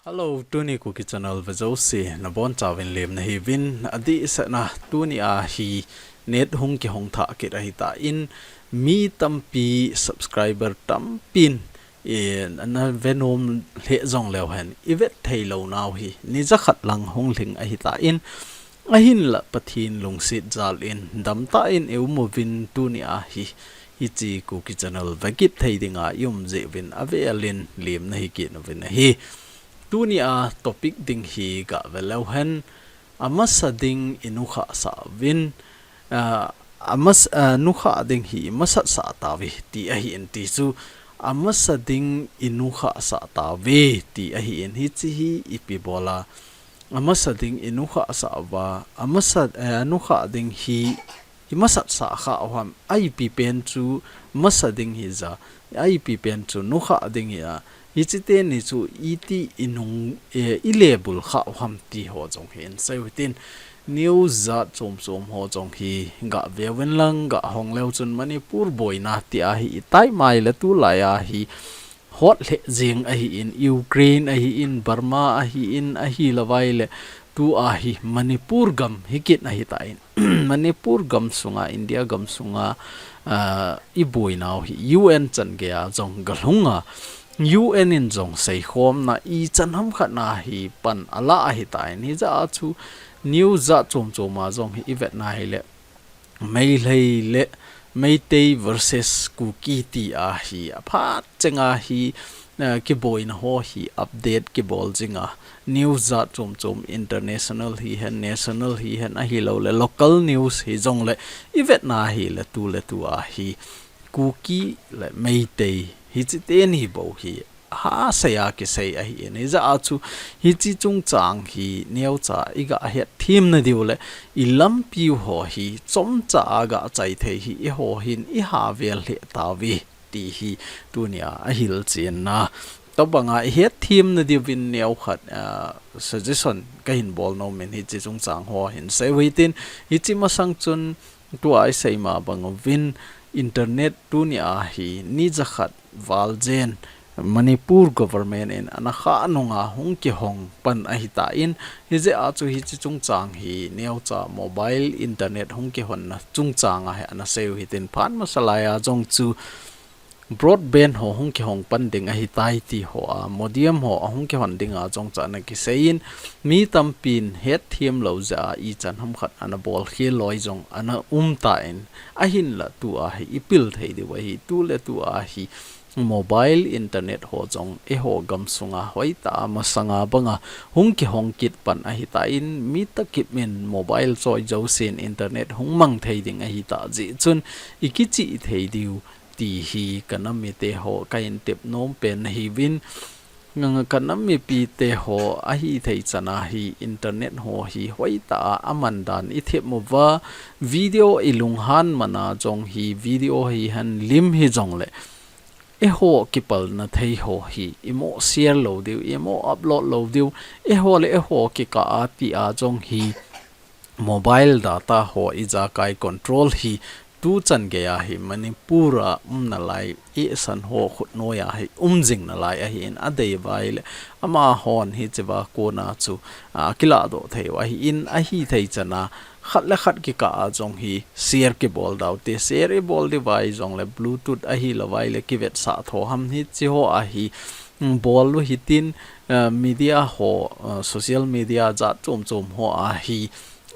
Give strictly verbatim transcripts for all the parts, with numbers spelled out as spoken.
Hello, tuni Kuki Channel vejouse nabonchauvin lemna hiuvin, adehsetna tuni a hi net hung kihong thah kit ahitan, mi tampi subscriber tampin, eh, navenom lheh jongleu hen, ivet theilou nau hi, ni jakhat lang hung lhing ahitan, ahinla Pathen lungset jal in, damtah in ium uvin tuni a hi, hiche Kuki Channel vekit thei dinga ium jeh uvin avel in lemna hikit uvin ahi. Tuni a topic ding hi gaveleu hen, amasa ding inukhah sah uvin, ah, amas-, ah, nukhah ding hi imasat sah tauve ti ahin ti chu, amasa ding inukhah sah tauve ti ahin hiche hi ipi bola, amasa ding inukhah sah uva, amasa, eh, nukhah ding hi imasat sah khah uham, a ipi pen chu masa ding hija, a ipi pen chu nukhah ding hia, hiche teni chu iti inung, eh, ilebul khah uham ti ho jong hi insei uhitin, news jat chom chom ho jong hi gaveuvin lang, gahong leu chun Manipur boina ti ahi, itai mai le tulai a hi hot lheh jeng ahin, Ukraine ahin, Burma ahin, ahilouva ile tua hi Manipur gam hikit ahitan, Manipur gam sunga, India gam sunga, ah, iboinau hi U N changeiya jong galhunga, U N in jong seikhomna ichan hamkhat na hi pan ala ahitan, hijeh a chu news jat chom chom a jong hi ivetna hile Meitei le Meitei versus Kuki ti ahi, aphat chenga hi, eh, kiboina ho hi update kibol jinga, news jat chom chom, international hihen, national hihen, ahilouleh local news hijongle ivetna hile tuletua hi Kuki le Meitei hiche teni bou hi ha seiya kisei ahin, hijeh a chu hiche chungchang hi neocha iga hetthem nadiu le ilampiu ho hi chomcha a gachai thei hi eiho hin ihavel lheh tauve ti hi tunia ahilchenna. Tobanga ihetthem nadiuvin neokhat, ah, suggestion kahin bolnom in hiche chungchang ho hin sei uhitin, hiche masang chun tua isei ma banguvin internet tunia hi ni jakhat val jen Manipur government in ana khah nunga hung kihong pan ahitan, hijeh a chu hiche chungchang hi neocha mobile internet hung kihonna chungchang a hi ana sei uhitin, phat masa laiya jong chu broadband ho hung kihong pan ding ahitai ti ho a, modem ho ahung kihon dinga jong chu ana kiseiyin, mi tampin hetthem lou jeh a ichan hamkhat ana bolkhel loi jong ana umtan, ahinla tua hi ipil thei diu ahi, tuletua hi mobile internet ho jong eiho gamsunga hoitah a masanga banga hung kihong kit pan ahitan, mi tahkip in mobile choi jousen internet hung mang thei ding ahitah jeh chun ikichih thei diu ti hi kanam mite ho kahin tepnom pen ahiuvin, kanam mipite ho ahithei chana hi internet ho hi hoitah a aman dan ithem uva, video ilunghan mana jong hi video hihen lim hijongle eiho kipalna thei ho hi imo share lou diu, imo upload lou diu, eiho le eiho kikah a tia jong hi mobile data ho ijakai control hi tuchan geiya hi Manipur a um nalai, eisan ho khutnoiya hi um jing nalai ahin, adei uva ile amahon hichea kona chu, a, kilahdoh theiu ahin, ahithei chana khat le khat kikah a jong hi share kibol daute, share ibol diuva jongle Bluetooth ahilouva ile kivetsah tho ham hiche ho a hi, mm, bol uhitin, a, media ho, a, social media jat chom chom ho a hi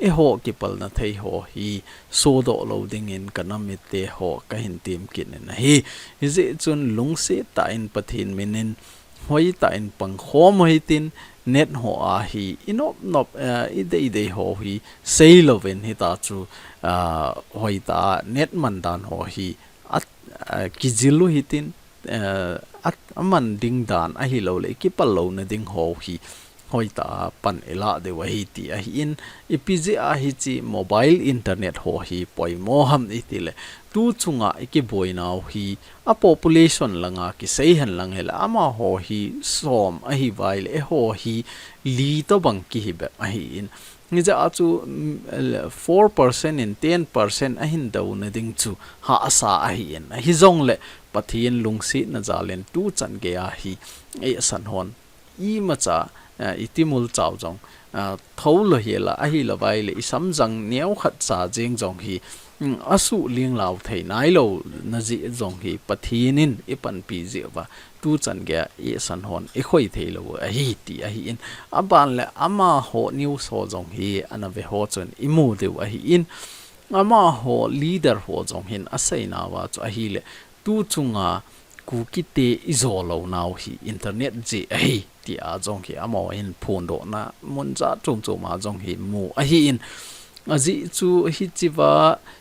eiho kipalna thei ho hi sodoh lou dingin kanam mite ho kahin tem kit in ahi. Hijeh chun lungset tah in Pathen minin hoitah in pangkhom uhitin, net ho a hi inop nop, eh, idei dei ho hi seilouvin hita chu, ah, hoitah a net man dan ho hi at, ah, kijil uhitin, eh, at, aman ding dan ahilouleh ikipal louna ding ho hi hoitah a pan ilah diu ahi ti ahin, ipi jeh a hiche mobile internet ho hi poimo ham itile, tu chunga ikiboinau hi a population langa kisei henlang hile, amaho hi som ahiuva ile eiho hi li tobang kihi bep ahin, hijeh a chu, mm, four percent in ten percent ahin douna ding chu hahsa ahin, hijongle Pathen lungsetna jalin tuchan geiya hi eisan hon imacha, eh, i timul chau jong, eh, thou lou hi la, ahi lou vai le, i samjang neo khat cha jeng jong hi, mm, a suh ling lau thei nai lou na jeh jong hi, Pathen in i panpi jeh uva, tu chan geiya i san hon i khoi thei lou ahi ti ahi in, a ban le amaho news ho jong hi, ana ve ho chun i mu diu ahi in, amaho leader ho jong hin a seina uva chu ahi le, tu chunga Kuki te i jo lou nau hi internet jeh ahi, tia jong hi amaho hin phondohna mun jat chom chom a jong hi mu ahi in, ajeh chu hiche va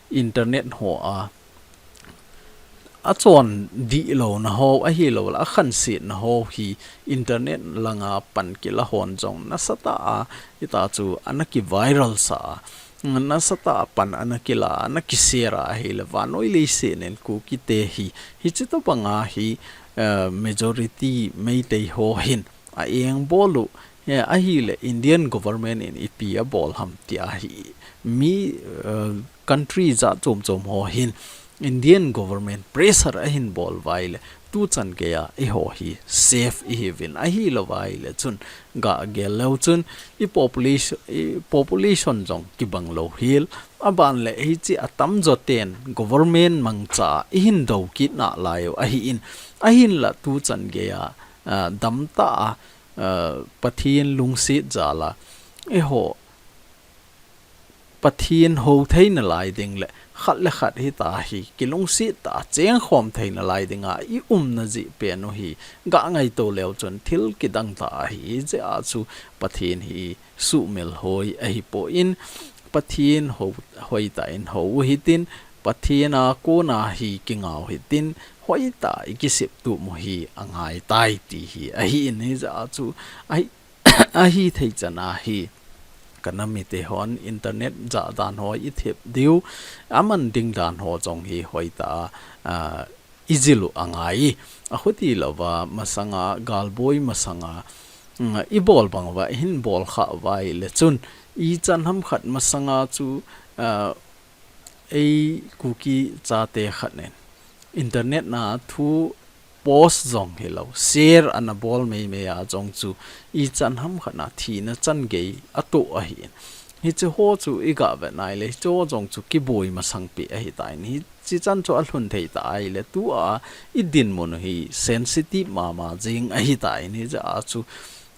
internet ho a, a chondih louna ho, ahi lou le, a khansetna ho hi internet langa pan kila hon jong nasatah a, hita chu ana ki viral sa a, nasatah a pan ana kila, ana ki share a, ahi le, vannoi leiset in Kuki te hi, hiche tobang a hi, eh, majority Meitei ho hin a engbol u, eh, ahi le, Indian government in ipi a bol ham tia hi, mi, eh, country jat chom chom ho hin, Indian government pressure a hin bol vai le, tu chan geiya i ho hi safe i hiuvin, ahi lou vai le chun ga gel leu chun i population, i population jong kibang lou hel, a ban le hiche a tamjo ten government mangcha i hin do kit nalai u ahi in, ahin la tu chan geiya, ah, dam tah a, ah, Pathen lungset jal a, i ho Pathen ho thei nalai ding le, khat le khat hita hi, kilungset tah a cheng khom thei nalai ding a, i umna jeh pen u hi, ga ngaito leu chun thil kidang tah ahi, hijeh a chu Pathen hi suhmil hoi ahi poi in, Pathen ho, hoitah in ho u hitin, Pathen a kona hi kingau hitin, hoitah a i kisep tup u hi angai tai ti hi ahi in, hijeh a chu, ahi, ahi thei chan a hi, ka nam mite hon internet jah dan ho i thep diu, a man ding dan ho jong hi hoitah a, ah, i jil u angai. A khuti lou va, masanga, galboi masanga, mm, i bol bang uva, i hin bol kha uva ahi le chun, ichan ham khat masanga chu, ah, ei Kuki chate khat nen internet na thu post jong hilou, share ana bol mei mei a jong chu, ichan ham khat na thina chan gei a toh ahi in. Hiche ho chu i ga vet nai le, hiche ho jong chu kiboi masang pi ahi tai. Hiche chan chu a lhun thei ta ahi le, tu a i dinmun u hi sensitive mama jing ahi tai. Hijeh a chu,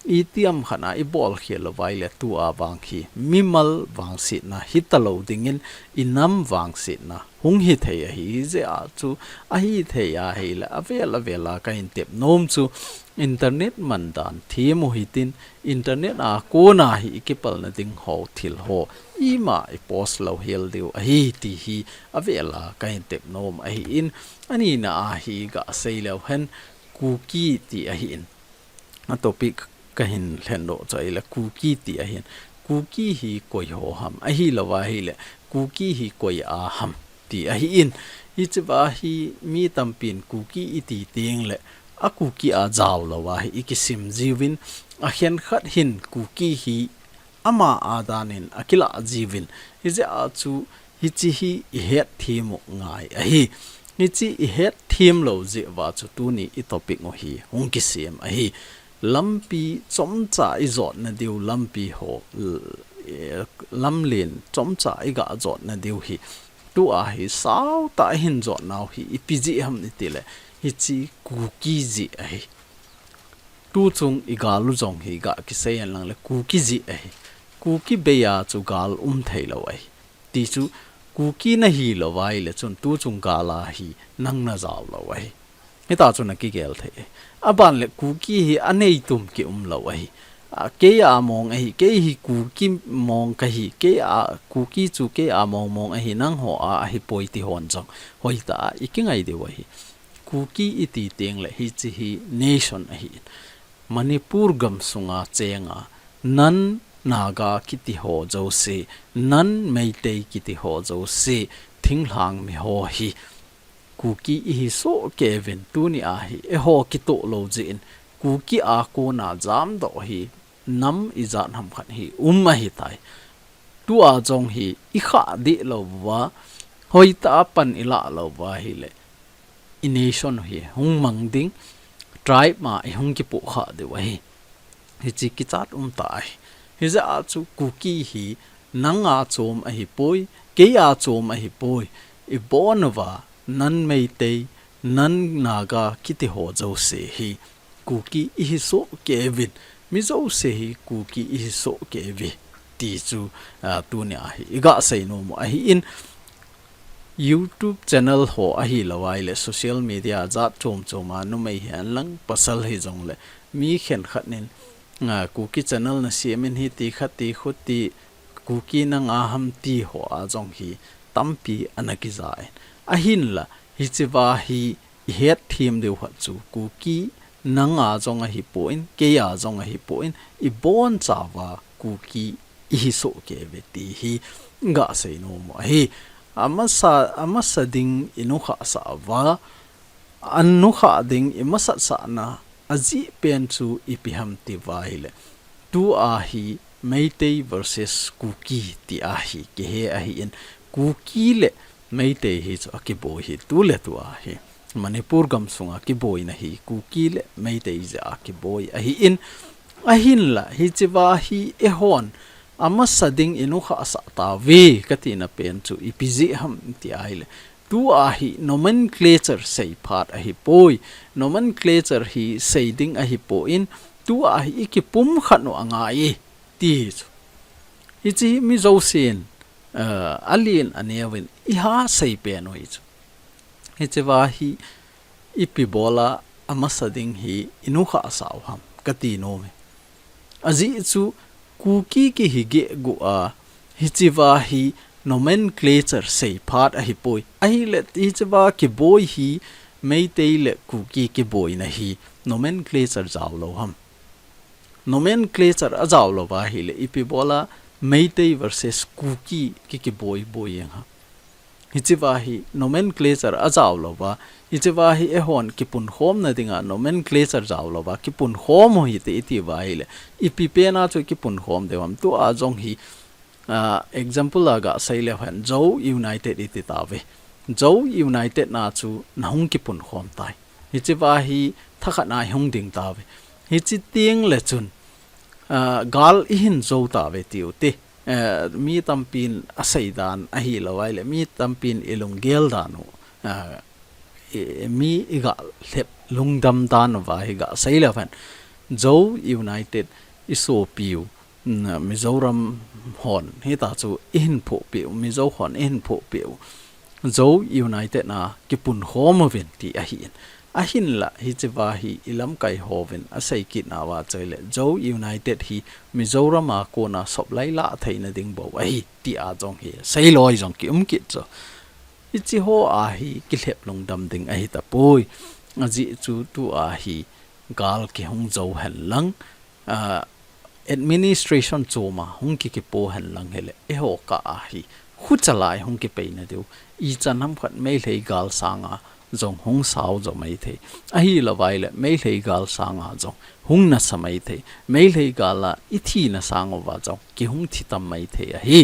itiham khat na i bol khel lou vai le, tu a vang hi mimal vangsetna hita lou ding in, i nam vangsetna hung hi thei ahi, hijeh a chu, ahi thei ahi le, avel avel a ka hin tep nom chu, internet man dan them u hitin, internet a kona hi i kipalna ding ho thil ho, ima i post lou hel diu ahi ti hi, avel a ka hin tep nom ahi in, ani na a hi ga sei leu hen, Kuki ti ahi in. A topic ka hin lhen doh chu ahi le, Kuki ti ahi in. Kuki hi koi ho ham, ahi lou va ahi le, Kuki hi koi a ham ti ahi in. Hiche va hi mi tampin Kuki i ti teng le, a Kuki a jao lou va hi i kisim jiuvin, a khenkhat hin Kuki hi ama a dan in a kila jiuvin. Hijeh a chu hiche hi i het them u ngai ahi. Hiche i het them lou jeh uva chu tuni i topic u hi hung kisem ahi. Lampi chomcha i jotna diu, lampi ho, l-, eh, lamlen chomcha i ga jotna diu hi. Tu a hi sao tah a i hin jot nau hi ipi jeh ham i ti le, hiche Kuki jeh ahi. Tu chung i gal u jong hi ga kisei hen lang le, Kuki jeh ahi. Kuki bei a chu gal um thei lou ahi. Ti chu, Kuki na hi lou vai le chun tu chung gal a hi nang na jao lou ahi. Hita chu na kigel thei ahi. A ban le, Kuki hi a neitum ki um lou ahi. A, kei a mong ahi, kei hi Kuki mong ka hi, kei a, Kuki chu kei a mong mong ahi, nang ho a ahi poi ti hon jong hoitah a i kingai diu ahi. Kuki i ti teng le hiche hi nation ahi. Manipur gam sunga chenga, non Naga kiti ho jouse, non Meitei kiti ho jouse, thinglhang mi ho hi Kuki i hi soh kei uvin, tuni a hi eiho kitoh lou jeh in, Kuki a kona jamdoh hi nam ijat ham khat hi um ahi tai. Tu a jong hi i khah dih lou uva, hoitah a pan i lah lou uva ahi le, i nation hi hung mang ding, tribe ma i hung kipoh khah diu ahi. Hichi kichat um ta ahi. Hijeh a chu Kuki hi nang a chom ahi poi, kei a chom ahi poi. I bon uva, nan Meitei, nan Naga kiti ho jouse hi Kuki ihi soh kei uvin, mi jouse hi Kuki ihi soh kei uve ti chu, ah, tunia hi i ga sei nom u ahi in, YouTube channel ho ahi lou ahile social media jat chom chom a numei hihen lang pasal hijongle mi khenkhat nin, ah, Kuki channel na siam in hiti khati khuti Kuki nang a ham ti ho a jong hi tampi ana kija in. Ahinla, hichiva hi i het them diu khat chu Kuki nang a jong ahi poi, kei a jong ahi poi, i bon chauva Kuki ihi soh kei uve ti hi ga sei nom u ahi. Amasa, amasa ding i nukhah sah uva, a nukhah ding i masat sahna ajeh pen chu ipi ham ti uva ahile, tua hi Meitei versus Kuki ti ahi, kihe ahi in, Kuki le Meitei hi chu akiboi hi tu le tu ahi. Manipur gam sunga kiboina hi Kuki le Meitei jeh a kiboi ahi in, ahinla hichiva hi eihon amasa ding i nukhah sah tauve katina pen chu ipi jeh ham ti ahile, tua hi nomenclature sei phat ahi poi, nomenclature hi sei ding ahi poi in, tua hi i kipumkhat u angai e ti chu. Hichi hi mi jousen, eh, alen aneuvin i ha sei pen u hi chu. Hichiva hi ipi bola amasa ding hi i nukhah sah u ham kati nom e. Ajeh chu Kuki kihi geh gu a, hichiva hi nomenclature sei phat ahi poi. Ahile hichiva kiboi hi Meitei le Kuki kiboina hi nomenclature jao lou ham. Nomenclature ajao lou uva ahile ipi bola Meitei versus Kuki ki kiboi boi jeng ham. Hichiva hi nomenclature ajao lou uva, hichiva hi eihon kipunkhomna dinga nomenclature jao lou uva kipunkhom u hite iti uva ahile, ipi pen a chu kipunkhom diu ham. Tua jong hi, ah, example a ga sei leu hen, Zo United iti tauve. Zo United na chu na hung kipunkhom tai. Hichiva hi thakhat na i hung ding tauve. Hichi teng le chun, ah, gal i hin zo tauve tiu te. Eh, mi tampin asei dan ahi lou ahile, mi tampin i lunggel dan u, ah, i, mi i ga lhep lungdam dan uva hi ga sei leu hen. Zo United i sopiu, mm, Mizoram hon hita chu i hin phohpiu, Mizo hon i hin phohpiu. Zo United na kipunkhom uvin ti ahi in. Ahinla hichiva hi i lamkai hovin asei kit nauva chu ahile, Zo United hi Mizoram a kona soplai lah theina ding bou ahi ti a jong hi sei loi jong ki um kit chu. Hichi ho a hi kilhep lungdam ding ahi tapoi. Ajeh chu tua hi gal kihung jo hen lang, ah, administration chom a hung ki kipo hen lang hile, eiho kah a hi khucha lai hung kipeina diu. Ichan ham khat Meitei gal sanga jong hung sao jo maithei. Ahi lou uva ahile Meitei gal sanga jong hung nasa maithei. Meitei gal a i thina sang uva jong kihung thi tam maithei ahi.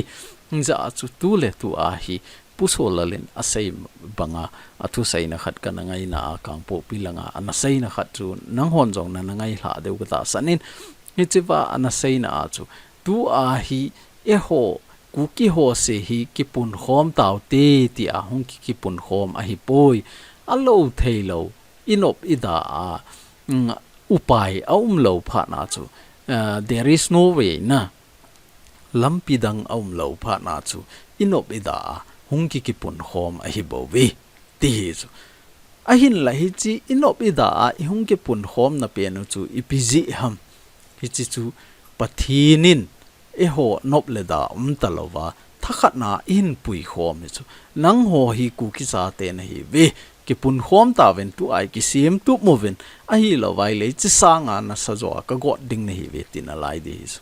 Hijeh a chu tu le tu a hi Pu Solal in asei banga, athuseina khat kana ngaina a, Kangpokpi langa ana seina khat chu nanghon jong nana ngailhah diu ka tahsan in, hichiva ana seina a chu, tua hi eiho Kuki ho se hi kipunkhom taute ti a hung ki, kipunkhom ahi poi. Alou thei lou, i nop i da a, mm, upai a um lou phat na chu, ah, there is no way na. Lampi dang a um lou phat na chu, i nop i da a hung ki, kipunkhom ahi bou ve, ti hi chu. Ahinla hichi i nop i da a i hung kipunkhomna pen u chu ipi jeh ham. Hichi chu Pathen in eiho nop le da um talou va, thakhat na i hin puikhom hi chu. Nangho hi Kuki chate nahi uve, kipunkhom tauvin tua i kisem tup uvin, ahi lou va ahile hichi sanga nasa jo a ka got ding nahi uve, tina lai ding hi chu.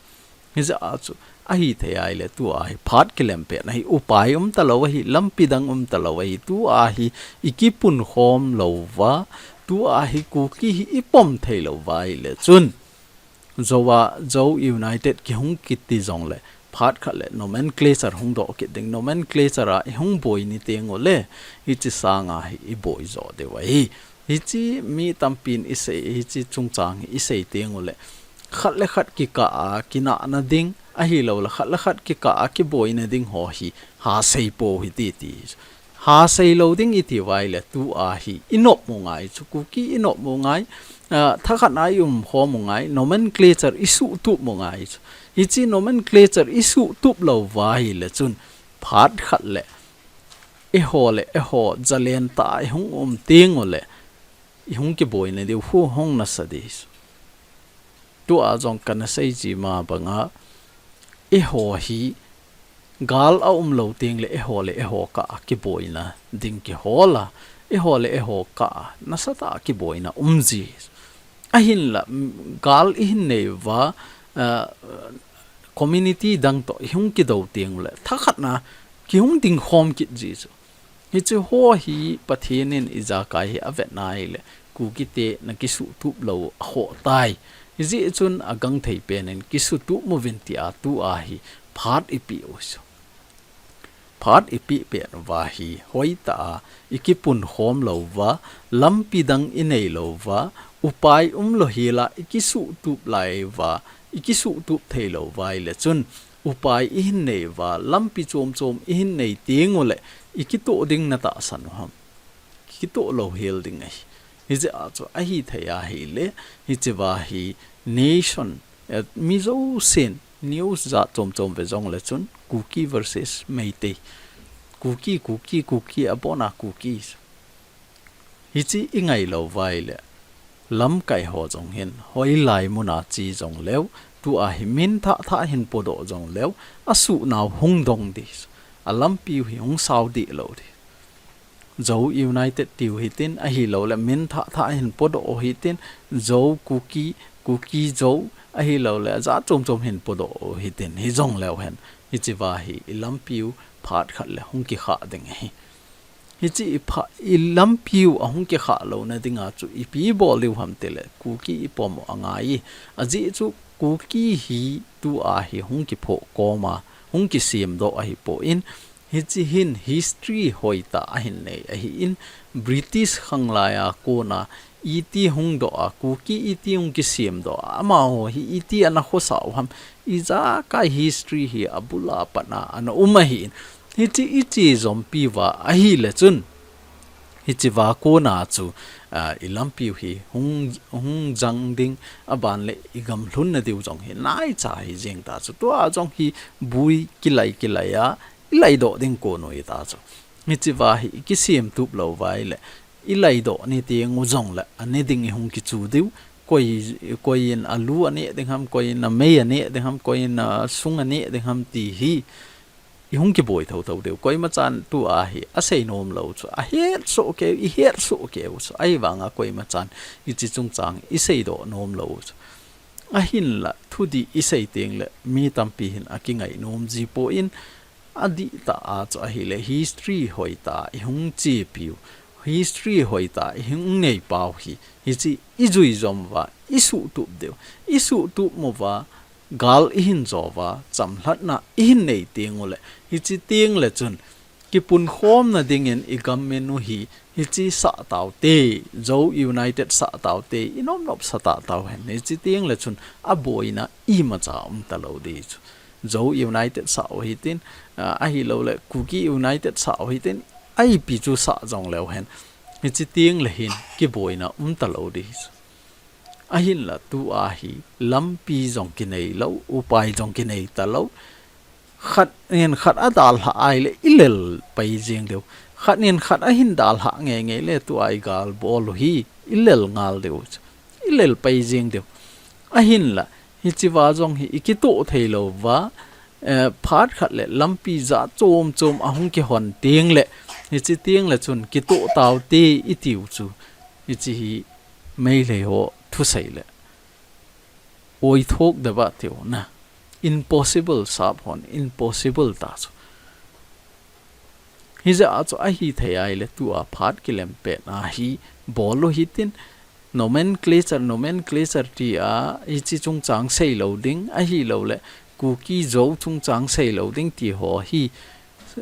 Hijeh a chu, ahi thei ahile tua hi phat kilem pet na hi upai um talou ahi, lampi dang um talou ahi, tua hi i kipunkhom lou va, tua hi Kuki hi i pom thei lou va ahile chun, Zo a, Zo United kihung kit ti jongle, phat khat le nomenclature hung doh kit ding, nomenclature a i hung boi ni teng ule, hichi sanga hi i boi jo diu ahi. Hichi mi tampin i sei, hichi chungchang hi i sei teng ule, khat le khat kikah a kinahna ding, ahilou le khat le khat kikah a kiboina ding ho hi ha sei pou hite ti. Ha sei lou ding iti uva ahile tua hi i nop u ngai chu, Kuki i nop u ngai, ah, thakhat a i um khom u ngai, nomenclature i suhtup u ngai chu. Hiche nomenclature i suhtup lou uva ahile chun phat khat le eiho le eiho zalen tah a i hung um teng u le i hung kiboina diu khu hung nasa ding chu. Tua jong kana sei ji ma banga, eiho hi gal a um lou teng le eiho le eiho kah a kiboina ding kihol a, eiho le eiho kah a nasatah a kiboina um ji. Ahinla, mm, gal i hin nei uva, ah, community dang toh i hung kido teng u le thakhat na kihung ding khom kit ji chu. Hiche ho hi Pathen in ijakai hi avet nai le, Kuki te na kisuhtup lou a khoh tai. Hijeh chun agangthei pen in kisuhtup uvin tia tua hi phat i pe u chu. Phat i pe pen uva hi hoitah a i kipun khom lou uva, lampi dang i nei lou uva, upai um lou hiel a i kisuhtup lai uva, i kisuhtup thei lou uva ahile chun upai i hin nei uva, lampi chom chom i hin nei teng u le, i kitoh ding na tahsan u ham? Kitoh lou hiel ding ahi. Hijeh a chu ahithei ahile, hiche uva hi nation, eh, mi jousen news jat chom chom ve jong le chun Kuki versus Meitei. Kuki, Kuki, Kuki, abon a Kuki. Hiche i ngai lou uva ahile, lamkai ho jong hin, hoilai mun a che jong leu, tua hi min thah thah hin podoh jong leu, asuhnau hung dong ding. A lampiu hi hung sao deh lou ding. Zo United tiu hitin, ahilou le min thah thah hin podoh u hitin, Zo Kuki, Kuki Zo, ahilou le jat chom chom hin podoh u hitin, hijong leu hen, hiche uva hi i lampiu phat khat le hung kikhah ding ahi. Hiche i pha-, i lampiu ahung kikhah louna dinga chu ipi bol diu ham tile, Kuki i pom u angai. Ajeh chu Kuki hi tua hi hung kiphoh kom a, hung kisemdoh ahipoi. Hiche hin history hoitah ahin nei ahin, British khanglai a kona iti hung doh a, Kuki iti hung kisemdoh a, amaho hi iti ana khosah u ham, ijakai history hi abul a pat a ana um ahin, hiche i che jompi uva ahile chun, hiche uva kona chu, ah, i lampiu hi hung, hung jang ding, aban le i gam lhunna diu jong hi naicha hi jeng ta chu. Tua jong hi bui kilai kilai a, i laidoh ding kon u hita chu. Hiche uva hi i kisemtup lou uva ahile, i laidoh ni teng u jong le, ane ding i hung kichu diu, koi, koi in a lu ane ding ham, koi in a mei ane ding ham, koi in a sung ane ding ham ti hi i hung kiboi thotho diu. Koima chan tua hi asei nom lou chu, ahet soh keu, i het soh keu chu, ahivanga koima chan hiche chungchang i seidoh nom lou chu. Ahinla, thudih i sei teng le, mi tampi hin akingai nom ji poi, adihtah a chu ahile, history hoitah i hung chepiu, history hoitah i hung neipau hi, hiche i jui jom uva, i suhtup diu, i suhtup uva, gal i hin jo uva, chamlhatna i hin nei teng u le, hiche teng le chun, kipunkhomna dingin i gam min u hi, hiche sah taute, Zo United sah taute, i nop nop sah ta tau hen, hiche teng le chun, aboina imacha um talou ding chu. Zo United sah u hitin, ah, ahilou le, Kuki United sah u hitin, ipi chu sah jong leu hen, hiche teng le hin, kiboina um talou ding chu. Ahinla tua hi lampi jong kinei lou, upai jong kinei talou. Khat nin khat adalhah ahile i lel pai jeng diu. Khat nin khat ahin dalhah ngei ngei le tua i gal bol u hi i lel ngal diu. I lel pai jeng diu. Ahinla, hiche uva jong hi i kitoh thei lou uva, eh, phat khat le lampi jat chom chom ahung kihon teng le, hiche teng le chun kitoh taute i tiu chu. Hiche hi Meitei ho thusei le, oithok deba tiu na. Impossible sap hon, impossible ta chu. Hijeh a chu ahithei ahile tua phat kilem pet a hi bol u hitin, nomenclature, nomenclature tia hiche chungchang sei lou ding, ahilou le Kuki Zo chungchang sei lou ding ti ho hi,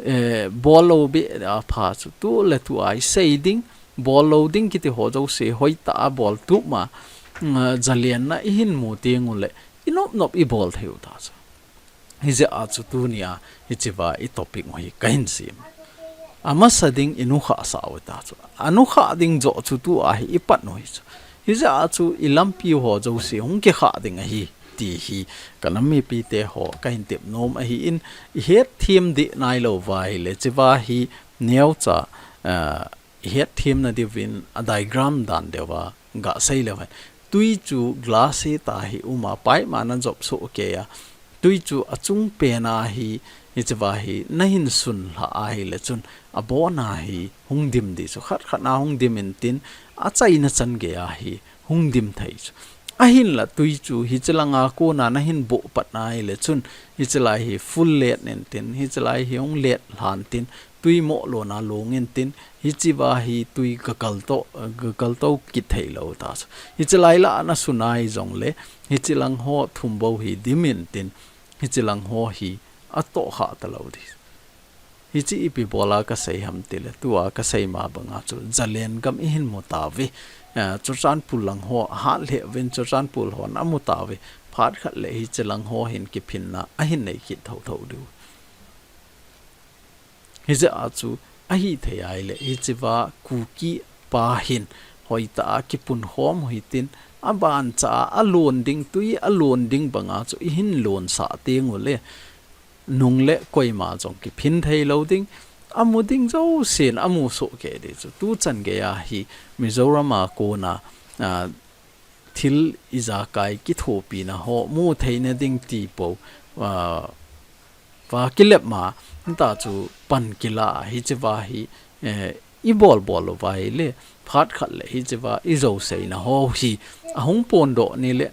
eh, bol lou beh a pha chu, tu le tua i sei ding, bol lou ding kiti ho jouse hoitah a bol tup ma, mm, zalenna i hin mu teng u le, inop nop ibol thei u ta chu. Hijeh a chu tunia hichea i topic u hi kahin sem. Amasa ding inukhah sah u ta chu. Anukhah ding joh chu tua hi ipan u hi chu. Hijeh a chu ilampi ho jouse hung kikhah ding ahi ti hi kanam mipite ho kahin tep nom ahin, ihet them deh nailou va ahile hichea hi neocha, eh, ihet them nadiuvin a diagram dan deuva gasei leu hen. Tui chu glass hita hi uma, pipe ma najop soh kei a. Tui chu achung pena hi, hichea hi nahin sun lha ahile chun abona hi hung dim ding chu. Khat khat na hung dim intin, achaina chan geiya hi hung dim thei chu. Ahinla tui chu hiche langa kona nahin boh pat na ahile chun, hiche lai hi full let intin, hiche lai hi hung let lhan tin, tui moh lona long intin, hichea hi tui gakal to, gakal to kit thei lou ta chu. Hiche lai la nasun ahi jongle, hiche lang ho thum bou hi dim intin, hiche lang ho hi atoh khah talou ding. Hiche ipi bola kasei ham tile, tua kasei ma banga chu, zalen gam ihin mu tauve. Eh, Churachandpur lang ho, hat lheh uvin Churachandpur hon amu tauve. Phat khat le hiche lang ho hin kiphinna ahin nei kit thotho diu. Hijeh a chu ahithei ahile, hichea Kuki pa hin hoitah a kipunkhom u hitin, abancha a alon ding, tui alon ding banga chu ihin lonsah teng ule, nung le koima jong kiphin thei lou ding, amu ding jousen amu soh kei ding chu. Tuchan geiya hi Mizoram a kona, ah, thil ijakai kithopina ho mu theina ding ti pou, ah, va kilep ma, nta chu pan kila hichea hi, eh, ibol bol uva ahile, phat khat le hichea ijou seina ho hi ahung pon doh ni le,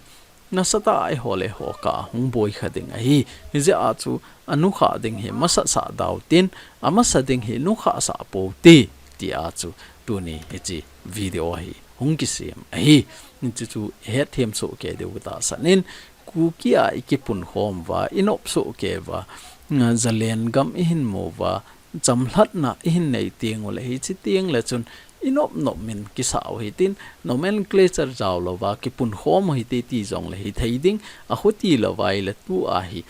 nasatah a eiho le eiho kah a hung boi kha ding ahi. Hijeh a chu anukhah ding hi masat sah dau tin, amasa ding hi nukhah sah pou te, tia chu tuni hiche video hi hung kisem ahi. Hiche chu ihet them soh kei diu tahsan in, Kuki a ikipunkhom uva, inop soh kei uva, nga zalen gam ihin mu uva, chamlhatna ihin nei teng ule, hiche teng le chun inop nop min kisah u hitin, nomenclature jao louva kipunkhom u hite ti jongle hithei ding, akhuti louva ahile tua hi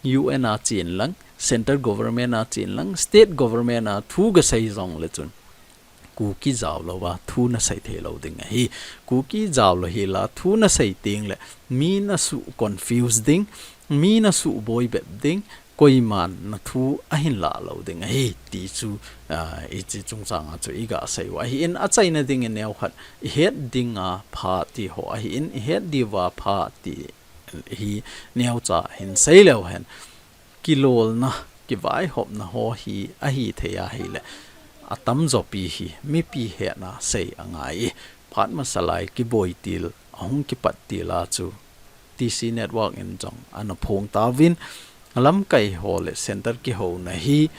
U N a chen lang, central government a chen lang, state government a thu gasei jongle chun, Kuki jao louva thu nasei thei lou ding ahi. Kuki jao lou hila thu nasei teng le mi nasu confuse ding, mi nasu boi bep ding, koiman nathu ahin lah lou ding ahi ti chu, ah, hiche chungchang a chu iga sei u ahin, achaina ding in neokhat ihet dinga pha ti ho ahin, ihet diuva pha ti hi neocha hin sei leu hen. Kilolna, kivaihopna ho hi ahithei ahile, atamjo pi hi mipi hetna sei angai e. Phat masa lai kiboi til, ahung kipat til a chu T C Network in jong ana phong tauvin, lamkai ho le center kihouna hi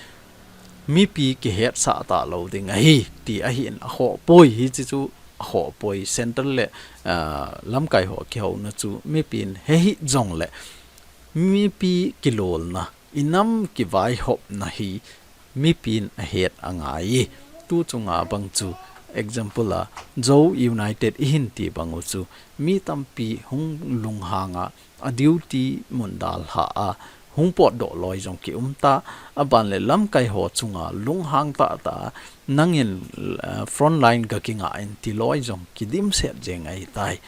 mipi kihetsah talou ding ahi, ti ahin, akhoh poi, hiche chu akhoh poi, center le, ah, lamkai ho kihouna chu mipin he hih jongle, mipi kilolna, inam kivaihopna hi mipin ahet angai e. Tu chunga bang chu, example a, Zo United ihin ti bang u chu, mi tampi hung lunghang a, a duty mun dalha a, hung potdoh loi jong kium ta, aban le lamkai ho chunga lunghang tahtah a, nangin, eh, frontline ga kingah in ti loi jong kidimset jeng ahitai.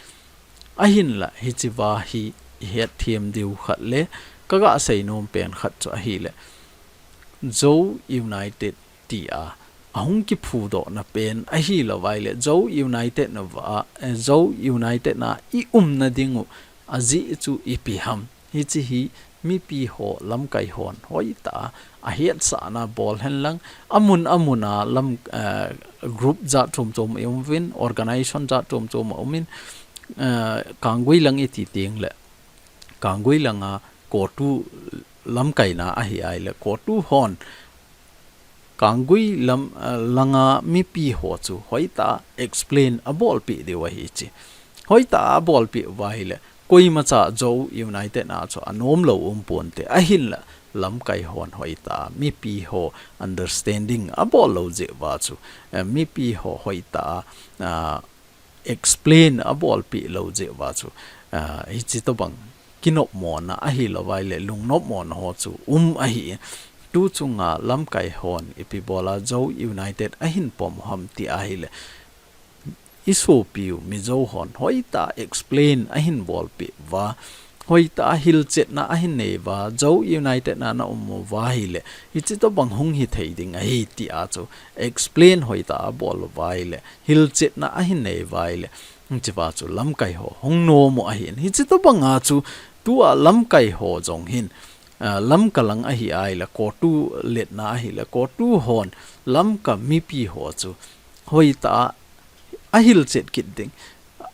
Ahinla, hichea hi ihet them diu khat le, kaga sei nom pen khat chu ahile, Zo United tia ahung kiphudohna pen ahilou vaile, Zo United na va, eh, Zo United na iumna ding u ajeh chu ipi ham. Hiche hi mipi ho, lamkai hon hoitah a ahetsahna bol hen lang, amun amun a lam, eh, group jat chom chom aum uvin, organization jat chom chom aum in, eh, Kanggui lang iti teng le, Kanggui langa CoTU lamkaina ahi ahile, CoTU hon Kanggui lam, eh, langa mipi ho chu hoitah a explain abolpeh diu ahi chu. Hoitah a abolpeh uva ahile, koimacha Zo United na chu anom lou um ponte, ahinla lamkai hon hoitah a mipi ho understanding abol lou jeh uva chu, eh, mipi ho hoitah a, ah, explain abolpeh lou jeh uva chu, ah, hiche tobang kinopmona ahilouva ahile lungnopmona ho chu um ahi. Tu chunga lamkai hon ipi bola Zo United ahin pom u ham ti ahile, i sopiu Mizo hon hoitah a explain ahin bolpeh uva, hoitah a hilchetna ahin nei uva, Zo United na na um uva ahile, hichi tobang hung hithei ding ahi tia chu explain hoitah a abol uva ahile, hilchetna ahin nei uva ahile, hichea chu lamkai ho hung nom u ahin. Hichi tobanga chu tua lamkai ho jong hin, ah, Lamka lang ahi ahile, CoTU letna ahile, CoTU hon Lamka mipi ho chu hoitah a ahilchet kit ding.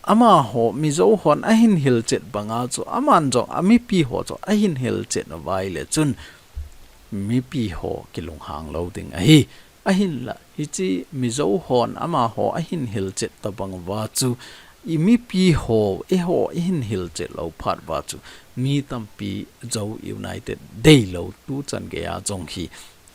Amaho Mizo hon ahin hilchet banga chu, aman jong amipi ho chu ahin hilchet uva ahile chun mipi ho kilunghang lou ding ahi. Ahinla, hichi Mizo hon amaho ahin hilchet tobang uva chu, i mipi ho, eiho ihin hilchet lou phat uva chu, mi tampi Zo United deilou tuchan geiya jong hi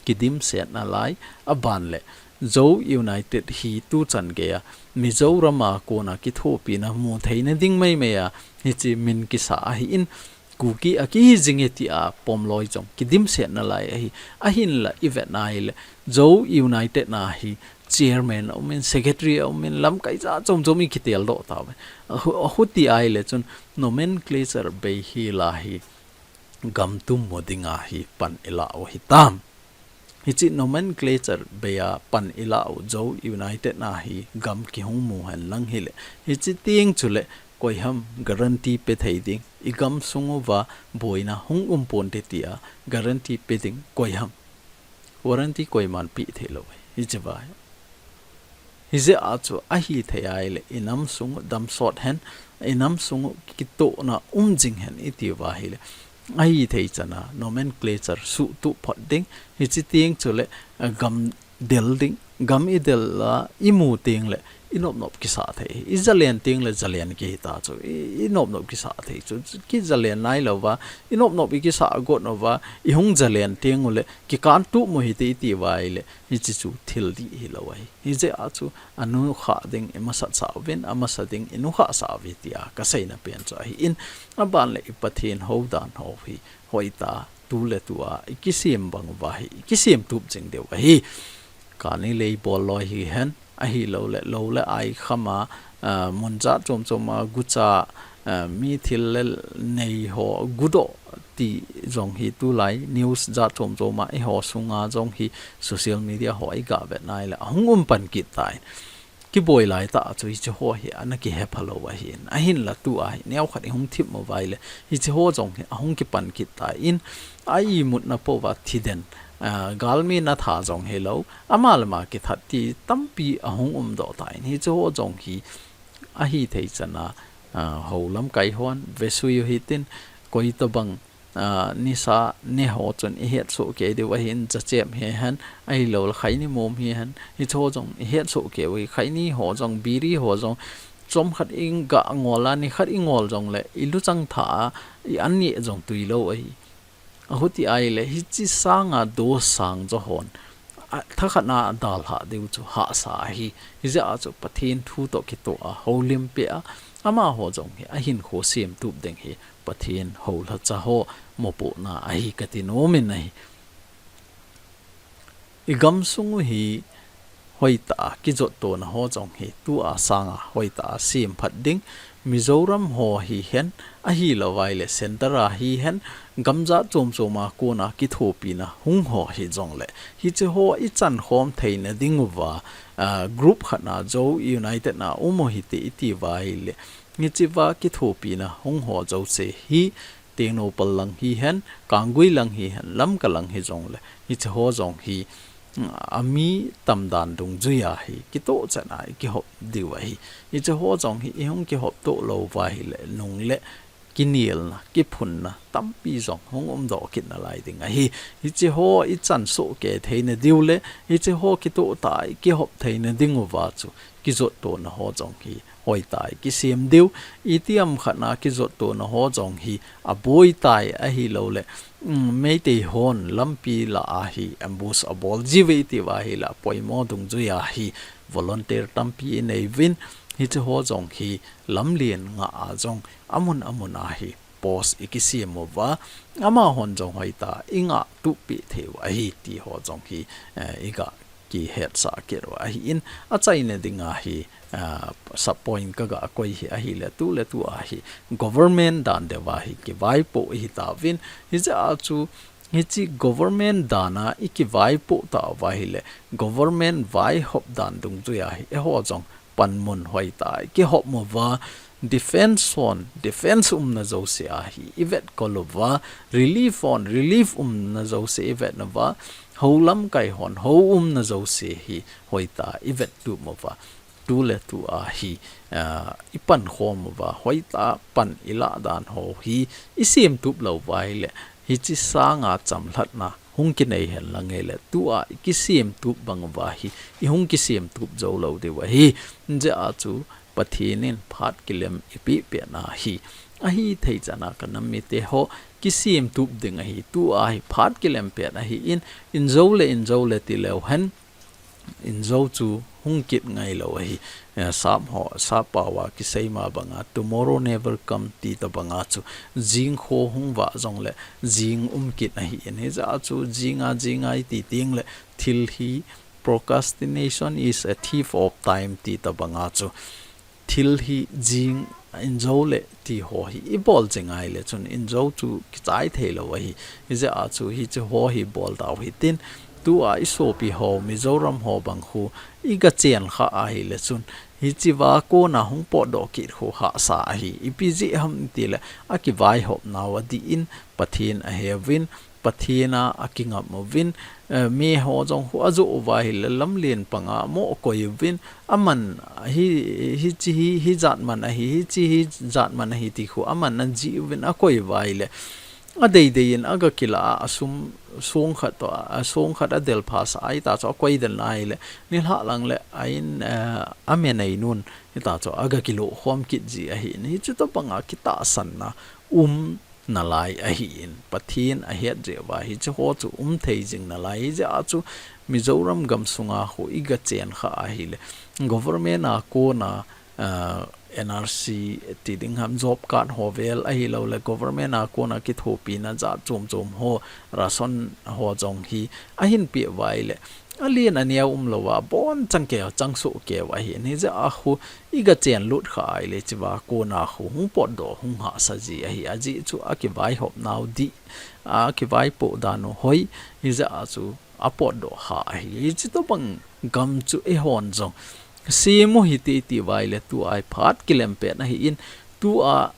kidimset nalai, aban le Zo United hi tuchan geiya Mizoram a kona kithopina mu theina ding maimai a hichi min kisa ahin, Kuki a kihi jing e tia pomloi jong kidimset nalai ahi. Ahinla i vet na ahile, Zo United na hi chairman a um in, secretary a um in, lamkai jat chom chom i kitel doh tauve. Ahu-, ahuti ahile chun nomenclature bei hi la hi gam tum mo dinga hi pan i la u hitam. Hichi nomenclature bei a pan i la u Zo United na hi gam kihung mu hen lang hile, hichi teng chule koi ham guarantee pe thei ding, i gam sung uva boina hung um ponte tia guarantee pe ding koi ham? Warranty koiman pe thei lou ahi, hichi va. Hijeh a chu ahithei ahile, i nam sung u damsot hen, i nam sung u kitohna um jing hen i ti uva ahile, ahithei chan a nomenclature suhtup phot ding, hichi teng chule, eh, gam del ding, gam i del a i mu teng le, i nop nop kisa thei, i zalen teng le zalen kihi ta chu, i, i nop nop kisa thei chu, kizalen nai lou va, i nop nop i kisa got uva, i hung zalen teng ule, kikan tup mo hite i ti uva ahile, hichi chu thil dih hilou ahi. Hijeh a chu, anukha ding i masat sah uvin, amasa ding i nukha sah uve tia ka seina pen chu ahin, aban le i Pathen hou dan ho hi, hoitah a, tu le tu a, i kisem bang uva hi, i kisem tup jing diu ahi. Kani lei bol loi hihen, ahilou le, lou le ai kham a, ah, mun jat chom chom a, gucha, ah, mi thil le nei ho, gudoh ti jong hi tulai, news jat chom chom a, eiho sunga jong hi, social media ho i ga vet na ahile, ahung um pan kit tai. Kiboi lai tah a chu hichi ho hi ana kihepha lou ahin. Ahinla tu a hi, neokhat i hung thip mo uva ahile, hichi ho jong hi ahung kipan kit tan, a imutna pouva thiden, ah, galmi na tha jong hilou, ama le ama kithat ti tampi ahung um doh tan, hichi ho jong hi ahithei chan a, ah, hou lamkai hon vesui u hitin, koi tobang, ah, nisa ne ho chun i het soh kei diu ahin, jachem hihen, ahilou le khaini mom hihen, hichi ho jong i het soh kei u ahi, khaini ho jong, biri ho jong, chomkhat i ga ngol a, nikhat i ngol jong le, i luchang tha a, i an neh jong tui lou ahi. Ahuti ahile, hichi sanga dose sang jo hon, a, thakhat na dalha diu chu hahsa ahi. Hijeh a chu Pathen thu toh kitoh a, houlim peh a, amaho jong hi ahinkho sem tup ding hi, Pathen houlhacha ho mopohna ahi kati nom in ahi. I gamsung u hi hoitah a kijotto na ho jong hi tu a sanga hoitah a sem phat ding, Mizoram ho hihen, ahilou vaile center a hihen, gamjat chom chom a kona kithopina hung ho hijongle, hiche ho i chankhom theina ding uva, ah, group khat na Zo United na um u hite i ti uva ahile, hiche va kithopina hung ho jouse hi, Tengnoupal lang hihen, Kanggui lang hihen, Lamka lang hijongle, hiche ho jong hi, mm, a mi tamdan dungjuia hi, kitoh chan a i kihop diu ahi. Hiche ho jong hi, i hung kihop toh lou uva ahile, nung le kinelna, kiphunna, tampi jong hung umdoh kit nalai ding ahi. Hiche ho i chansoh kei theina diu le, hiche ho kitoh tah a i kihop theina ding uva chu, kijotto na ho jong hi hoitah a i kisem diu, itiham khat na kijotto na ho jong hi aboi tai ahilouleh, mm, Meitei hon lampi lah a hi ambush abol jiuve i ti uva ahile apoimo dungjuia hi volunteer tampi i nei uvin, hiche ho jong hi lamlen ngah a jong amun amun a hi post i kisem uva, amahon jong hoitah a i ngah tup pi thei u ahi ti ho jong hi, eh, i ga kihetsah kit u ahi in, achaina dinga hi, ah, sub point ka ga koi hi ahile, tu le tu a hi government dan deuva hi kivaipoh i hi tauvin, hijeh a chu, hiche government dan a i kivaipoh tauva ahile, government vaihop dan dungjuia hi, eiho jong panmun hoitah a i kihop uva, defense hon, defense umna jouse a hi i vetkol uva, relief hon, relief umna jouse i vet uva, hou lamkai hon, hou umna jouse hi hoitah a i vet tup uva. Tu le tu a hi, ah, i pankhom uva, hoitah a pan i lah dan ho hi i sem tup lou uva ahile, hiche sanga chamlhatna hung kinei henlang ahile, tu a i kisem tup bang uva hi i hung kisem tup jou lou diu ahi. Hijeh a chu Pathen in phat kilem i peh pet na hi, ahithei chan a ka nam mite ho, kisem tup ding ahi, tu a hi phat kilem pet ahi in, in jou le, in jou le ti leu hen, in jou chu hung kit ngai lou ahi. Eh, sap ho, sap pao a kisei ma banga, tomorrow never come ti tobang a chu, jing kho hung vah jong le, jing um kit ahi in, hijeh a chu, jing a, jing a i ti teng le, thil hi, procrastination is a thief of time ti tobang a chu, thil hi jing, in jou le ti ho hi i bol jing ahile chun in jou chu kichai thei lou ahi. Hijeh a chu hiche ho hi bol tau hitin, tu a i sopi ho, Mizoram ho bang khu i ga chen kha ahile chun, hiche va kona hung potdoh kit khu hahsa ahi. Ipi jeh ham ti le, a kivaihop nau adih in, Pathen a he uvin, Pathen a a kingap uvin, eh, mi ho jong khu a joh uva ahile lamlen panga mo koi uvin, aman hi, hiche hi, hijat man ahi, hiche hijat man ahi ti khu aman a jih uvin a koi uva ahile, a deidei in a ga kila a, a sum song khat toh, a song khat a del pha sa a, hita chu a koi den ahile, nilhah lang le a in, eh, a me nei nun, hita chu a ga kilo khom kit ji ahi in, hiche tobang a kitahsan na um nalai ahi in, Pathen a het jeh uva hiche ho chu um thei jing nalai, hijeh a chu Mizoram gam sunga khu i ga chen kha ahile, government a kona, ah, N R C ti ding ham, job card ho vel ahilou le, government a kona kithopina jat chom chom ho, ration ho jong hi ahin peh uva ahile, alen aneo um lou a, bon chang keu, chang soh keu ahi in, hijeh a khu i ga chen lut kha ahile, hiche va kona khu hung potdoh, hung hahsa ji ahi, ajeh chu a kivaihop nau dih, a kivaipoh dan u hoi, hijeh a chu a potdoh ha ahi. Hiche tobang gam chu eihon jong sem u hite i ti uva ahile, tu a hi phat kilem pet ahi in, tu a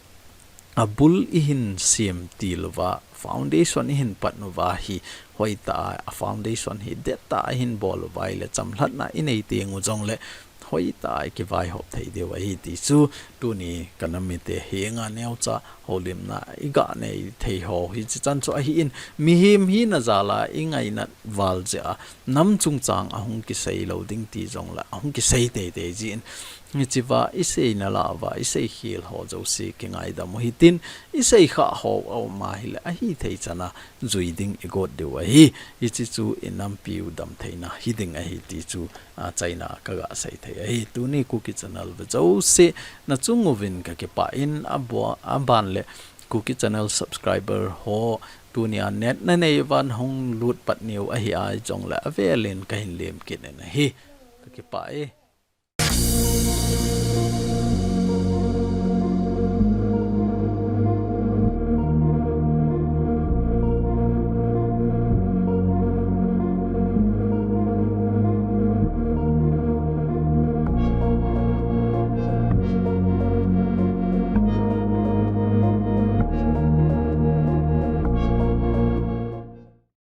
a bul i hin sem til uva, foundation i hin pat uva hi, hoitah a foundation hi dettah a i hin bol uva ahile, chamlhatna i nei teng u jong le, hoitah a i kivaihop thei diu ahi ti chu, tuni ka nam mite henga neocha houlimna i ga nei thei ho hiche chan chu ahi in, mihem hina jal a i ngainat val jeh a, nam chungchang a hung kisei lou ding ti jong le, a hung kisei teitei ji in, hiche va i seina lah uva, i seikhel ho jouse kingaidam u hitin, i seikhah ho a um ahile, ahithei chan a jui ding i got diu ahi. Hiche chu i nampiu damtheina hi ding ahi ti chu, a, achaina ka ga sei thei ahi. Tuni Kuki Channel ve jouse, na chung uvin ka kipah in, a bo-, a ban le Kuki Channel subscriber ho, tuni a net na nei uva hung lut pat nau ahi a jong le, a vel in ka hin lem kit in ahi. Ka kipah e.